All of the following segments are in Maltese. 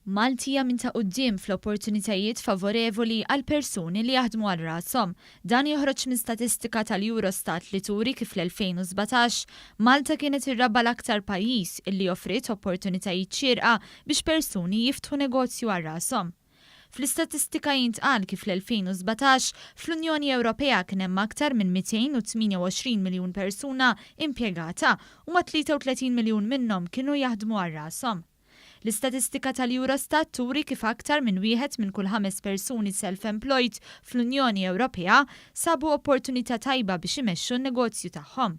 Malta hija minn ta' quddiem fl-opportunitajiet favorevoli għal persuni li jaħdmu għal rashom. Dan joħroġ minn statistika tal-Eurostat li turi kif fl-2017 Malta kienet ir-raba' l-aktar pajjiż illi offriet opportunitajiet xierqa biex persuni jiftħu negozju għal rashom. Fl-istatistika jintqal kif fl-2017 fl-Unjoni Ewropea kien hemm aktar minn 228 miljun persuna impjegata u mat-33 miljun minnhom kienu jaħdmu għal rashom. L-istatistika tal-Eurostat turi kif aktar minn wieħed minn kull ħames persuni self-employed fl-Unjoni Ewropea sabu opportunità tajba biex imexxu n-negozju tagħhom.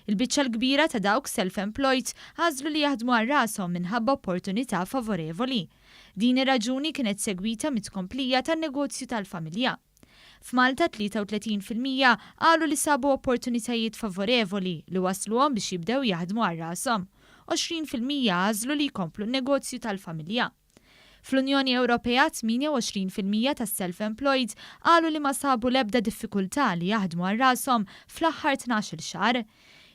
Il-biċċa l-kbira ta' dawk self-employed għażlu li jaħdmu għal rashom minħabba opportunità favorevoli. Din ir-raġuni kienet segwita mit-tkomplija tan-negozju tal-familja. F'Malta 33% qalu li sabu opportunitajiet favorevoli li wasluhom biex jibdew jaħdmu għal rashom. 20% għażlu li jkomplu n-negozju tal-familja. Fl-Unjoni Ewropea 28% tas-self-employed qalu li ma sabu l-ebda diffikultà li jaħdmu għal rashom fl-aħħar 12-il xahar.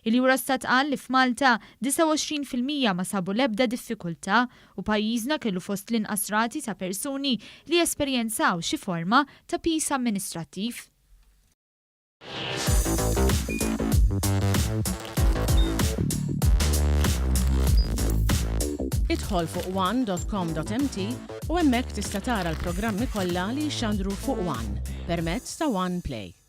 Il-Eurostat qal li f'Malta 29% ma sabu l-ebda diffikultà u pajjiżna kellu fost l-inqas rati ta' persuni li esperjenzaw xi forma ta' piż amministrattiv. Idħol fuq one.com.mt u hemmhekk tista' tara l-programmi kollha li jixxandru fuq One permezz ta' One Play.